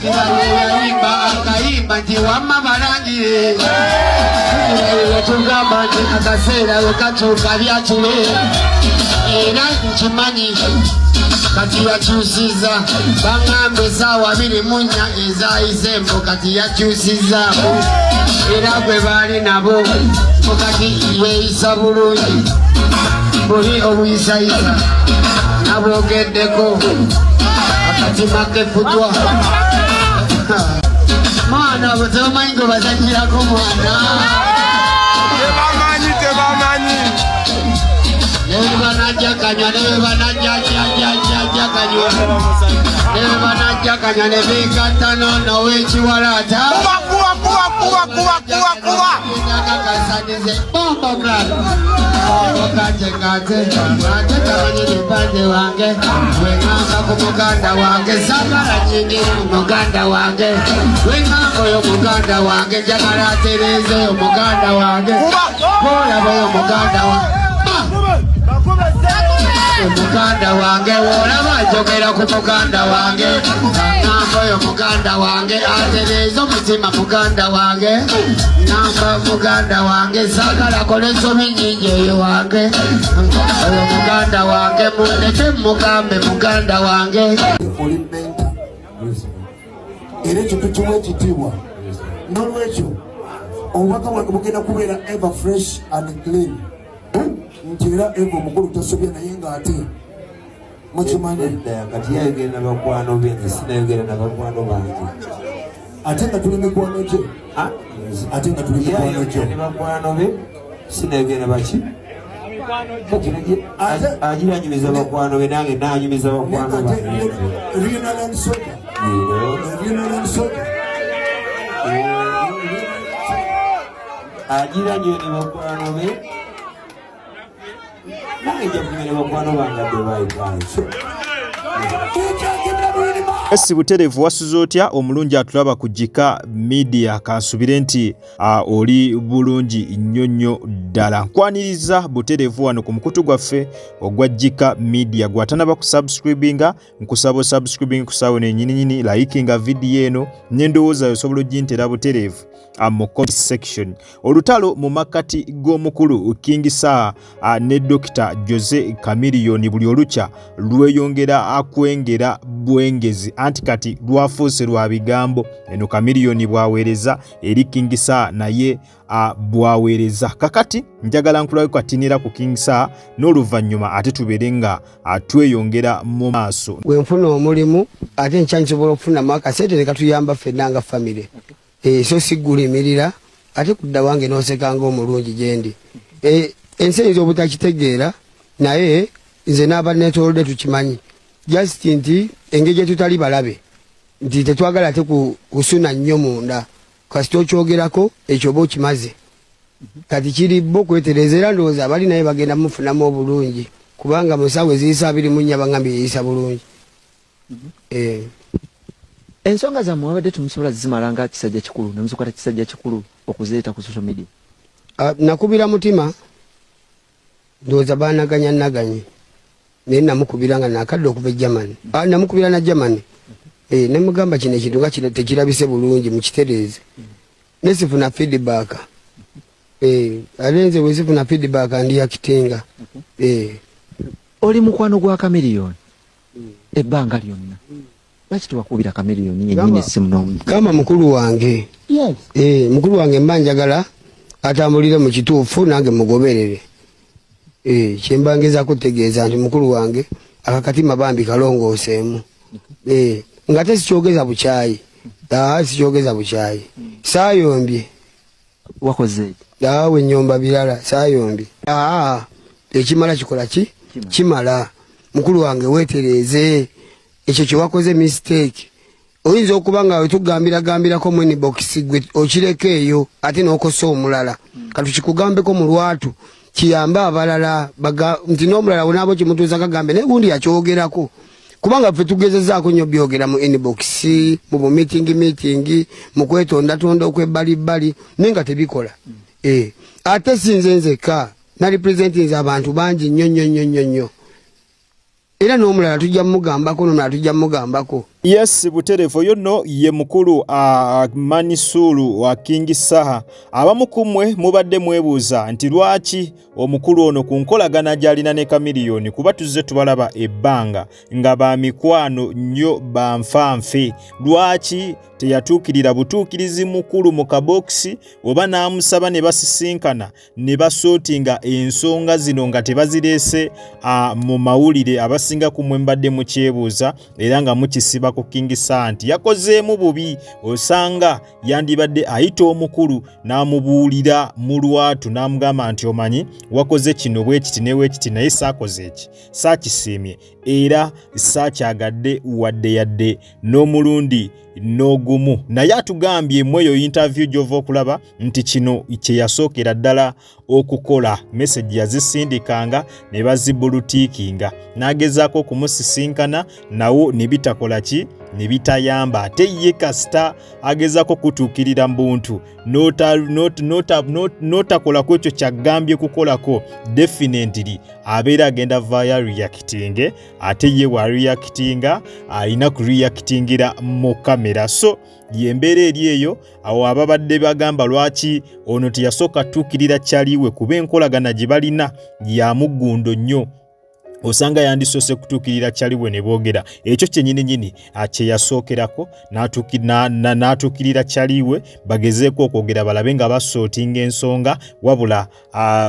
Yayimba akayimba nti wamma balangire yatugamba nti akaseera we katuuka byatule era nkimanyi kati yakyusiza baŋŋamba esaawa 24 ezayise mbu kati yakyusizaamu era gwe baali nabo mbu kati yeeyisa bulungi buli obuyisayisa nabwogeddeko akatima kefutwa mwana abo tebamanyi gwe bazanyirako mwana tebamanyi tebamanyi nebanajja kanywa nebanajjajajajaja kanywa nebanajja kanywa nebegatta nono wekiwalaata kuba kuba kuba kuba kuba kuba kuba Nakakasanize bombo brother Kate kate ate tamanyi mupande wange wengamba ku muganda wange sagala nyingira mu muganda wange wengamba oyo muganda wange njagala atereeze oyo muganda wange olaba oyo muganda wange muganda wange wolaba njogera ku muganda wange ngamba oyo muganda wange atereeza omutima muganda wange ngamba muganda wange sagala kola ensobi nyingi eyo wange oyo muganda wange mundeke mugambe muganda wange oli mentor era ekyo tukiwa ekitiibwa n'olwekyo obubaka bwange bugenda kubeera ever fresh and clean nti era eva omukulu tasobya naye ng'ate mukimanyi Edda kati yayogera na bakwano be nze sinayogera na bakwano bange ate nga tuli mikwano gye Ah, ate nga tuli mikwano yayogera gyo ne bakwano be sinayogera na baki Kati agira anyumiza bakwano be nange nanyumiza naye bakwano ng'ate bange Regional Land Soda Regional Land Soda agira nyo ne bakwano be nange nja kunyumya ne bakwano bange adde bayibanso Esi butereevu wasuze otya omulungi atulaba ku Gika Media kansubire nti uh, oli bulungi nnyo nnyo ddala nkwaniriza butereevu wano ku mukutu gwaffe ogwa Gika Media gwatanaba kusubscribinga nkusaba osubscribing ku saawa eno enyininyini likinga vidiyo eno n'endowooza yo osobola ogintera butereevu mu comment section olutalo mu makkati g'omukulu King Saha ne Dokita Jose Chameleone buli olukya lweyongera akwengera bwengezi anti kati lwafuuse lwa bigambo eno Chameleone bw'aweereza eri King Saha naye bw'aweereza kakati njagala nkulabeko katinira ku King Saha n'oluvannyuma ate tubeere nga tweyongera mu maaso wenfuna omulimu ate nkya nsobola okufunamu akasente ne katuyamba ffenna nga famire eh, so siggulimirira ate kudda wange n'oseka ng'omulungi gyendi eh, ensi eyinza obutakitegeera naye nze n'aba neetoolodde tukimanyi just nti engeri gye tutali balabe nti tetwagala ate kusuna nnyo munda kasita okyogerako ekyo oba okimaze kati kiri bo kwetereza era ndowooza abali naye bagenda mufunamu obulungi kubanga mu ssaawa eziyisa 24 bangambye yeyisa bulungi eh. Ensonga zammwe wabadde tumusobola zimala nga kisajja kikulu ne muzikwata kisajja kikulu okuzireeta ku social media. Ah, nakubira mutima ndowooza banaganya naganye naye namukubira nga nakadde okuva e Germany ah, namukubira na Germany eh, nemugamba kino ekintu nga kino tekirabise bulungi mukitereeze naye sifuna feedback eh, ate nze bwesifuna feedback ndi yakitinga eh. Oli mukwano gwa Chameleone ebbanga lyonna lwaki tewakubira Chameleone yennyini essimu n'omu gamba mukulu wange yes. Eh, mukulu wange mba njagala atambulire mu kituufu nange mugoberere eh, kyemba ngezaako kutegeeza nti mukulu wange akakatima bambi kalongooseemu eh, nga te sikyogeza bukyayi ah, sikyogeza bukyayi saayombye wakoze awe nyomba birala sayombye aa ekimala kikola ki kimala mukulu wange wetereeze ekyo kyewakoze mistake oyinza okuba nga wetugambira gambirako mu inbox gwe okireka eyo ate n'okosa omulala katukikugambeko mu lwatu kiyambe abalala nti n'omulala wenaaba okimutuusa kagambe naye gundi yakyogerako kubanga ffe tugezezaako nnyo byogera mu inbox mu bumitingi mitingi mu kwetondatonda okw'ebbalibbali naye nga tebikola eh, ate si nze nzekka na representinze abantu bangi nnyo nnyo nnyo nnyo nnyo era n'omulala tujja mugambako n'omulala tujja mugambako Yes, butereevu. Oyo nno ye mukulu Manisuulu wa King Saha. Abamu ku mmwe mubadde mwebuuza nti lwaki omukulu ono ku nkolagana gy'alina ne Chameleone, kuba tuzze tubalaba ebbanga nga ba mikwano nnyo, ba nfanfe, lwaki teyatuukirira butuukirizi mukulu mu kabokisi oba n'amusaba ne basisinkana ne basootinga ensonga zino nga tebazireese mu mawulire? Abasinga ku mmwe mbadde mukyebuuza era nga mukisiba ku King Saha nti yakozeemu bubi, osanga yandibadde ayita omukulu n'amubuulira mu lwatu n'amugamba nti omanyi wakoze kino bwekiti ne bwekiti, naye saakoze eki, saakisiimye era saakyagadde wadde yadde n'omulundi n'ogumu. Naye atugambye mu eyo interview gy'ova okulaba nti kino kye yasookera ddala okukola, message yazisindikanga ne bazibulutiikinga, n'agezaako okumusisinkana nawo ne bitakola ki, ne bitayamba. Ate ye kasita agezaako kutuukirira mu buntu n'otakolako ekyo kyagambye kukolako, definitely abeera agenda vaayo reacting, ate ye wa reactinga alina kureactingira mu kamera. So yembeera eri eyo. Awo ababadde bagamba lwaki ono teyasooka tuukirira kyaliwe, kuba enkolagana gye balina ya muggundo nnyo, osanga yandisoose kutuukirira kyaliwe ne boogera. Ekyo kyennyininyini kye yasookerako, n'atuukirira kyaliwe bagezeeko okwogera balabe nga basootinga ensonga, wabula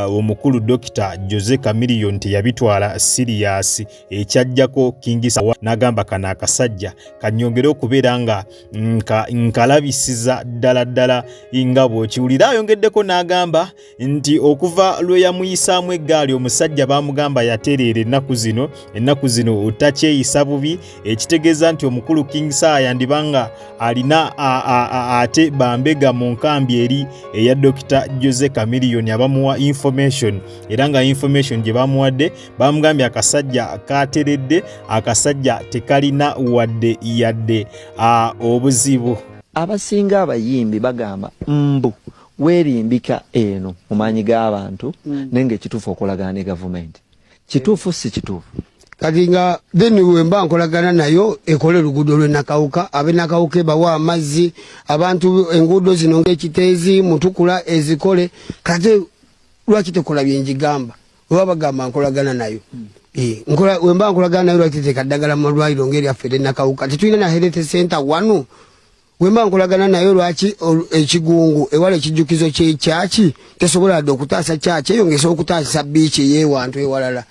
omukulu Dr Jose Chameleone teyabitwala serious. Ekyajjako King Saha n'agamba kano akasajja kanyongere okubeera nga nkalabisiza ddala ddala nga bw'okiwulira. Ayongeddeko n'agamba nti okuva lwe yamuyisaamu eggaali, omusajja baamugamba yatereera ennaku zino, ennaku zino takyeyisa bubi, ekitegeeza nti omukulu King Saha yandibanga alina ate bambega mu nkambi eri eya Dr Jose Chameleone abamuwa information, era nga information gye bamuwadde bamugambye akasajja kateredde, akasajja tekalina wadde yadde obuzibu. Abasinga abayimbi bagamba mbu weerimbika eno mu maanyi g'abantu, naye ng'ekituufu okolagana ne gavumenti. Kituufu si kituufu? Kati nga then wemba nkolagana nayo, ekole oluguudo lwe Nakawuka, abe Nakawuka ebawa amazzi abantu, enguudo zino ng'ekiteezi Mutukula ezikole. Kati lwaki tekola byenjigamba oba bagamba nkolagana nayo? Wemba nkolagana nayo, lwaki teteeka ddagala mu malwaliro ng'eryaffe eryenakawuka? Tetulina na health center wano. Wemba nkolagana nayo, lwaki ekigungu ewala ekijjukizo kyekyaki tesobola wadde okutaasa kyaki eyo ngaesobola okutaasa biiki eyewantu ewalala?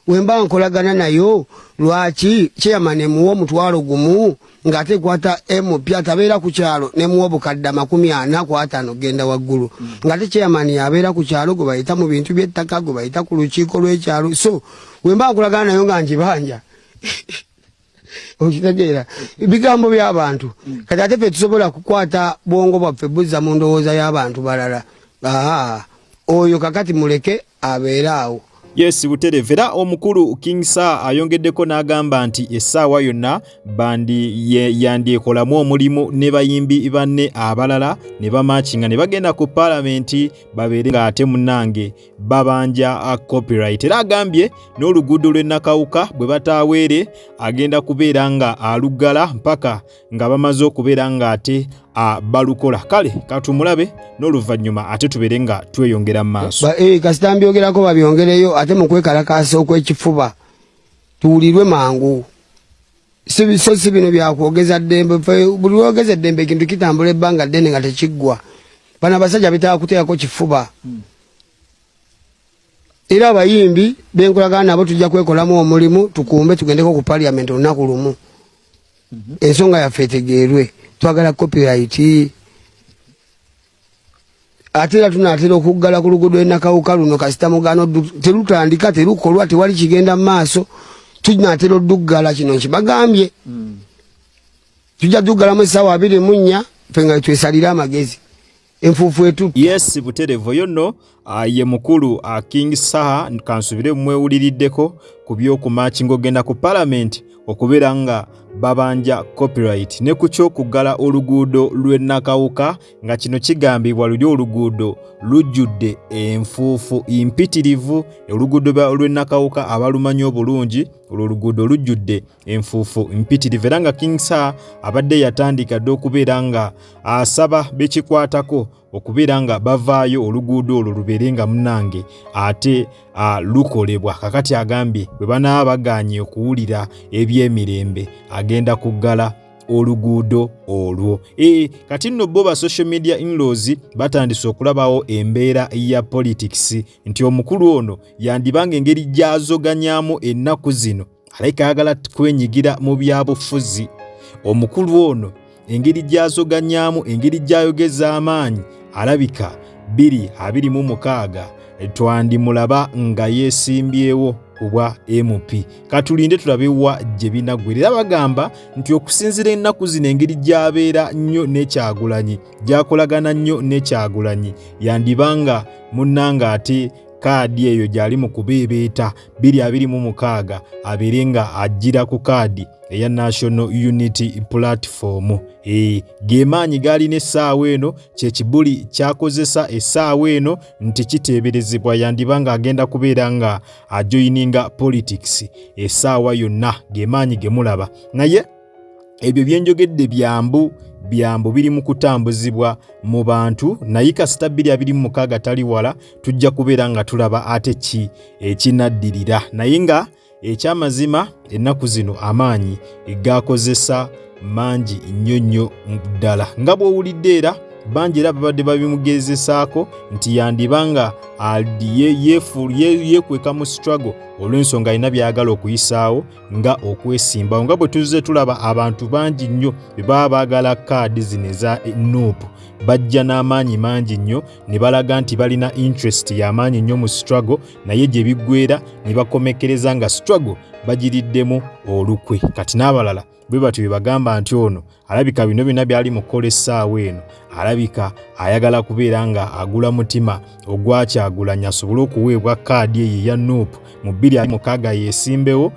Wemba nkolagana nayo, lwaki chairman emuwa 10,000 ng'ate ekwata MP atabeera ku kyalo nemuwa obukadde 45 genda waggulu, ng'ate chairman abeera ku kyalo gwe bayita mu bintu by'ettaka, gwe bayita ku lukiiko lw'ekyalo? So wemba nkolagana nayo nga njibanja, okitegeera, ebigambo by'abantu. Kati ate ffe tusobola kukwata bwongo bwaffe buzza mu ndowooza y'abantu balala? Aa, oyo kakati muleke abeere awo. Yes, butereevu. Era omukulu King Saha ayongeddeko n'agamba nti essaawa yonna bandi yandyekolamu omulimu ne bayimbi banne abalala ne bamakinga ne bagenda ku paalamenti babeere ng'ate munnange babanja copyright. Era agambye n'oluguudo lw'e Nakawuka bwe bataaweere agenda kubeera nga aluggala mpaka nga bamaze okubeera ng'ate balukola. Kale katumulabe n'oluvannyuma ate tubeere nga tweyongera mu maaso. Kasita mbyogerako babyongereyo ate mu kwekalakaasa okw'ekifuba tuwulirwe mangu. So si bino byakwogeza ddembe. Buli lwogeza eddembe ekintu kitambula ebbanga ddene nga tekiggwa. Bano abasajja betaaga kuteekako kifuba. Era abayimbi benkolagana nabo tujja kwekolamu omulimu, tukumbe tugendeko ku parliament olunaku lumu, ensonga yaffe etegeerwe. Twagala copyright. Ate era tunaatera okuggala ku luguudo enakawuka luno. Kasita mugano terutandika, terukolwa, tewali kigenda mu maaso. Tunaatera odduggala, kino nkibagambye. Tujja duggalamu essaawa 24, ffe nga twesalire amagezi, enfuufu etu. Yes, butereevu. Oyo nno ye mukulu King Saha. Kansubire mwewuliriddeko ku by'okumakinga ogenda ku palamenti okubeera nga babanja copyright ne ku ky'okuggala oluguudo lw'e Nakawuka nga kino kigambibwa luli oluguudo lujjudde enfuufu mpitirivu. Oluguudo lw'e Nakawuka abalumanyi obulungi, olwo oluguudo lujjudde enfuufu mpitirivu, era nga King Saha abadde yatandika dda okubeera nga asaba bekikwatako okubeera nga bavaayo oluguudo olwo lubeere nga munange ate lukolebwa. Kakati agambye bwe banaaba bagaanye okuwulira eby'emirembe agenda kuggala oluguudo olwo. Kati nno bo ba social media inlaws batandise okulabawo embeera ya politics nti omukulu ono yandibanga engeri gy'azoganyamu ennaku zino alayika ayagala kwenyigira mu byabufuzi. Omukulu ono engeri gy'azoganyamu, engeri gy'ayogeza amaanyi, alabika 2026 twandimulaba nga yeesimbyewo ku bwa MP. Katulinde tulabe wa gye binaggwera. Era bagamba nti okusinziira ennaku zino engeri gy'abeera nnyo ne Kyagulanyi, gy'akolagana nnyo ne Kyagulanyi, yandibanga munnanga ate kaadi eyo gy'ali mu kubeebeeta 2026 abeere nga ajjira ku kaadi eya National Unity Platform. Ge maanyi g'alina essaawa eno, kye kibuli ky'akozesa essaawa eno nti kiteeberezebwa yandiba ng'agenda kubeera nga ajoyininga politics essaawa yonna. Ge maanyi ge mulaba, naye ebyo byenjogedde byambu byambu biri mu kutambuzibwa mu bantu, naye kasita 2026 tali wala, tujja kubeera nga tulaba ate ki ekinaddirira. Naye nga ekyamazima ennaku zino amaanyi gakozesa mangi nnyo nnyo ddala, nga bw'owulidde era bangi era babadde babimugezesaako nti yandiba nga yeekweka mu struggle olw'ensonga alina by'ayagala okuyisaawo nga okwesimbawo, nga bwe tuzze tulaba abantu bangi nnyo bwe baba baagala kaadi zino eza NUP bajja n'amaanyi mangi nnyo ne balaga nti balina interest y'amaanyi nnyo mu struggle, naye gye biggweera ne bakomekkereza nga struggle bagiriddemu olukwe. Kati n'abalala bwe batyo bye bagamba nti ono alabika bino byonna byali mu kukola essaawa eno alabika ayagala kubeera nga agula mutima ogwa Kyagulanyi asobole okuweebwa kaadi eyo eya NUP mu 2026 yeesimbewo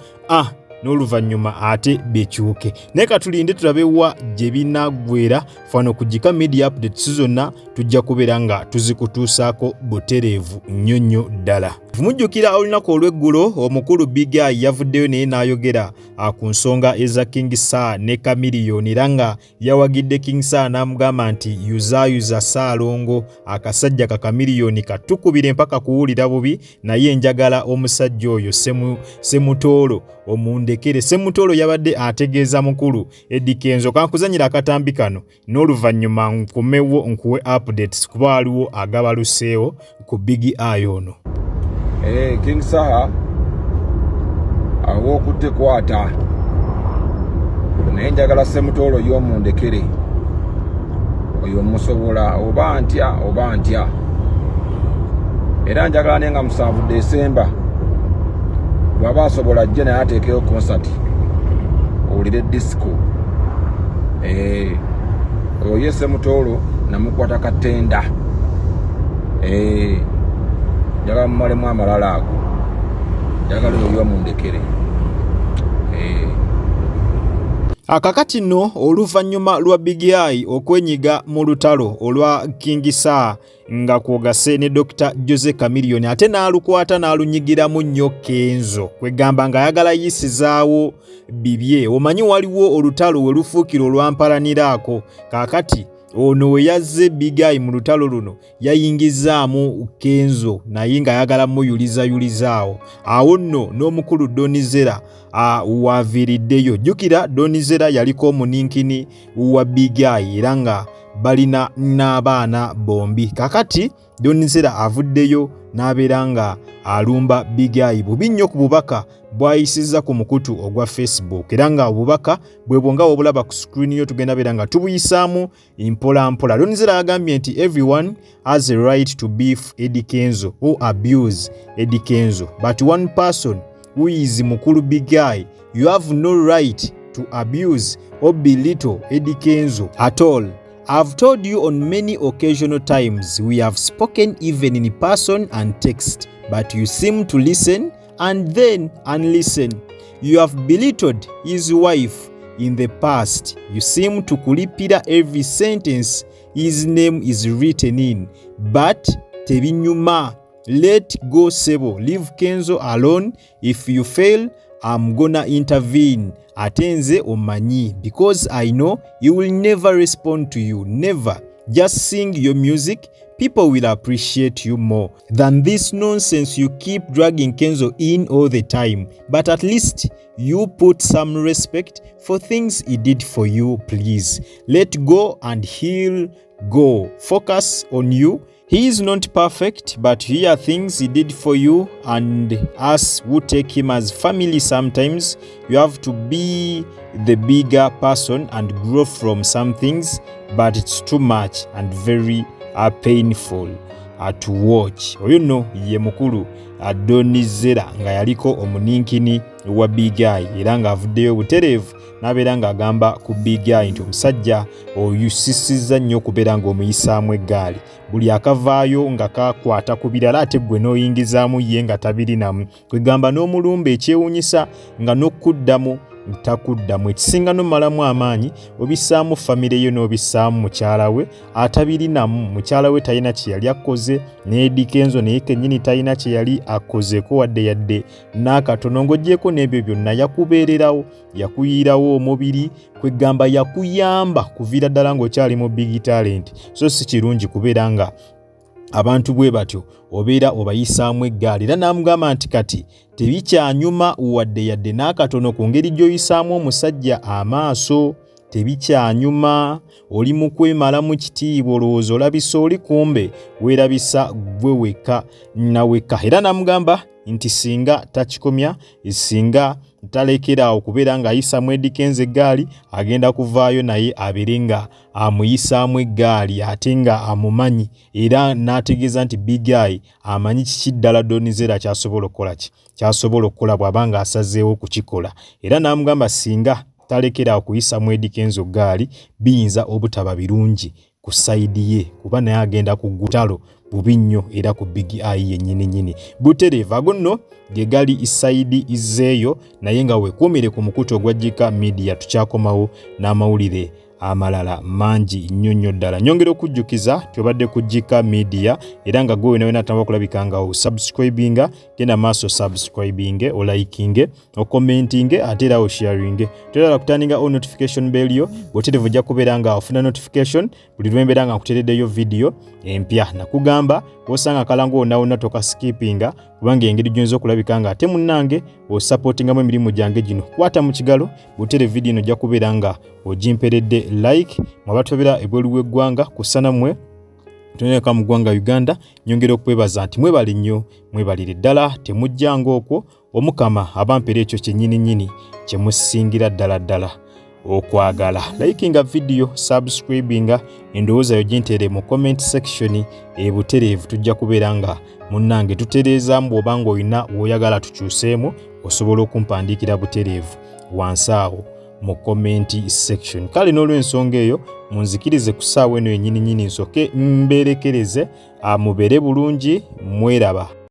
n'oluvannyuma ate bekyuke. Naye katulinde tulabe wa gye binaggwera. Fano ku Gika Media Updates zonna tujja kubeera nga tuzikutuusaako butereevu nnyo nnyo ddala. Mujjukira olunaku olw'eggulo omukulu Big Eye yavuddeyo naye n'ayogera ku nsonga eza King Saha ne Chameleone, era nga yawagidde King Saha n'amugamba nti yuzaayuza Ssaalongo, akasajja ka Chameleone katukubire mpaka kuwulira bubi, naye njagala omusajja oyo Ssemutoolo omundekere. Ssemutoolo yabadde ategeeza mukulu Eddy Kenzo. Kankuzanyira akatambi kano n'oluvannyuma nkomewo nkuwe updates kuba waliwo agabaluseewo ku Big Eye ono. King Saha aw'okutte kwata, naye njagala Ssemutoolo y'omundekere oyo musobola oba ntya oba ntya, era njagala naye nga 7 Desemba bw'aba asobola ajje naye ateekeyo concert owulire disco. Oyo ye Ssemutoolo namukwata katenda. Njagala mumalemu amalala ago, njagala oyo y'omundekere. Akakati nno oluvannyuma lwa Big Eye okwenyiga mu lutalo olwa King Saha nga kwogase ne Dr. Jose Chameleone, ate n'alukwata n'alunyigiramu nnyo Kenzo, kwegamba ng'ayagala yisizaawo bibye. Omanyi waliwo olutalo we lufuukira olwampalaniraako. Kaakati ono we yazze Big Eye mu lutalo luno yayingizaamu Kenzo naye ng'ayagala muyulizayulizaawo. Awo nno n'omukulu Don Zella waaviiriddeyo. Jjukira Don Zella yaliko omuninkini wa Big Eye era nga balina n'abaana bombi. Kakati Don Zella avuddeyo n'abeera nga alumba Big Eye bubi nnyo ku bubaka bw'ayisizza ku mukutu ogwa Facebook, era nga obubaka bwe bwo nga wobulaba ku screen yo tugenda beera nga tubuyisaamu mpola mpola. Don Zella agambye nti everyone has a right to beef Eddy Kenzo or abuse Eddy Kenzo, but one person who is Mukulu Big Eye, you have no right to abuse or belittle Eddy Kenzo at all. I've told you on many occasional times, we have spoken even in person and text, but you seem to listen and then unlisten. You have belittled his wife. In the past you seem to kulipira every sentence his name is written in, but tebinyuma. Let go sebo, leave Kenzo alone. If you fail, I'm gonna intervene. Ate nze omanyi, because I know he will never respond to you, never. Just sing your music, people will appreciate you more than this nonsense you keep dragging Kenzo in all the time. But at least you put some respect for things he did for you, please. Let go and heal, go. Focus on you. He is not perfect, but here are things he did for you and us who take him as family. Sometimes you have to be the bigger person and grow from some things, but it's too much and very painful to watch. Oyo nno ye mukulu Don Zella nga yaliko omuninkini wa Big Eye era ng'avuddeyo butereevu n'abeera ng'agamba ku Big Eye nti omusajja oyusisizza nnyo okubeera ng'omuyisaamu eggaali, buli akavaayo nga kakwata ku birala ate ggwe n'oyingizaamu ye nga tabirinamu, kwegamba n'omulumba ekyewuunyisa nga n'okuddamu takuddamu. Ekisinga n'omalamu amaanyi, obissaamu famire yo n'obissaamu mukyala we atabirinamu. Mukyala we talina kye yali akoze, ne Eddy Kenzo naye kennyini talina kye yali akozeeko wadde yadde n'akatono. Ng'oggyeko n'ebyo byonna, yakubeererawo, yakuyiirawo omubiri, kwegamba yakuyamba kuviira ddala ng'okyali mu Big Talent. So si kirungi kubeera nga abantu bwe batyo obeera obayisaamu eggaali. Era n'amugamba nti kati tebikyanyuma wadde yadde n'akatono ku ngeri gy'oyisaamu omusajja amaaso, tebikyanyuma, oli mu kwemalamu kitiibwa, olowooza olabisa oli, kumbe weerabisa gwe wekka na wekka. Era n'amugamba nti singa takikomya, singa talekeraawo kubeera ng'ayisaamu Eddy Kenzo eggaali, agenda kuvaayo naye abeere nga amuyisaamu eggaali ate nga amumanyi. Era n'ategeeza nti Big Eye amanyi kiki ddala Don Zella ky'asobola okukola, ki ky'asobola okukola bw'aba ng'asazeewo okukikola. Era n'amugamba singa talekeraawo kuyisaamu Eddy Kenzo ggaali, biyinza obutaba birungi ku side ye, kuba naye agenda ku gutalo bubi nnyo era ku Big Eye yennyini nnyini butereevu. Ago nno ge gali side izeeyo, naye nga weekuumire ku mukutu ogwa Gika Media, tukyakomawo n'amawulire amalala mangi nnyo nnyo ddala. Nyongera okujjukiza tobadde ku Gika Media, era nga gwe wena wena atamba okulabika nga osubscribinga, genda maaso subscribinge, olikinge, ocommentinge, ate era osharinge. Toyagala kuturninga on notification bell yo bw'oterevu, ojja kubeera nga ofuna notification buli lwembeera nga nkutereddeyo vidiyo empya. Nakugamba bw'osanga akalango wonna wonna tokaskipinga, kubanga engeri gy'oyinza okulabika nga ate munnange osupportingamu emirimu gyange gino. Kwata mu kigalo bw'otere vidiyo eno, ojja kubeera nga ogimperedde like. Mwabatobera ebweru w'eggwanga kusana mmwe toneka mu ggwanga Uganda, nyongera okwebaza nti mwebale nnyo, mwebalire ddala, temujjanga okwo. Omukama abampeera ekyo kyennyini nnyini kye musingira ddala ddala okwagala. Likinga vidiyo, subscribinga, endowooza yo ginteere mu comment section ebutereevu, tujja kubeera nga munnange tutereezaamu. Bw'oba ng'olina w'oyagala tukyuseemu, osobola okumpandiikira butereevu wansi awo mu comment section. Kale n'olw'ensonga eyo, munzikirize ku ssaawa eno yennyini nnyini nsooke mbeerekereze, mubeere bulungi, mweraba.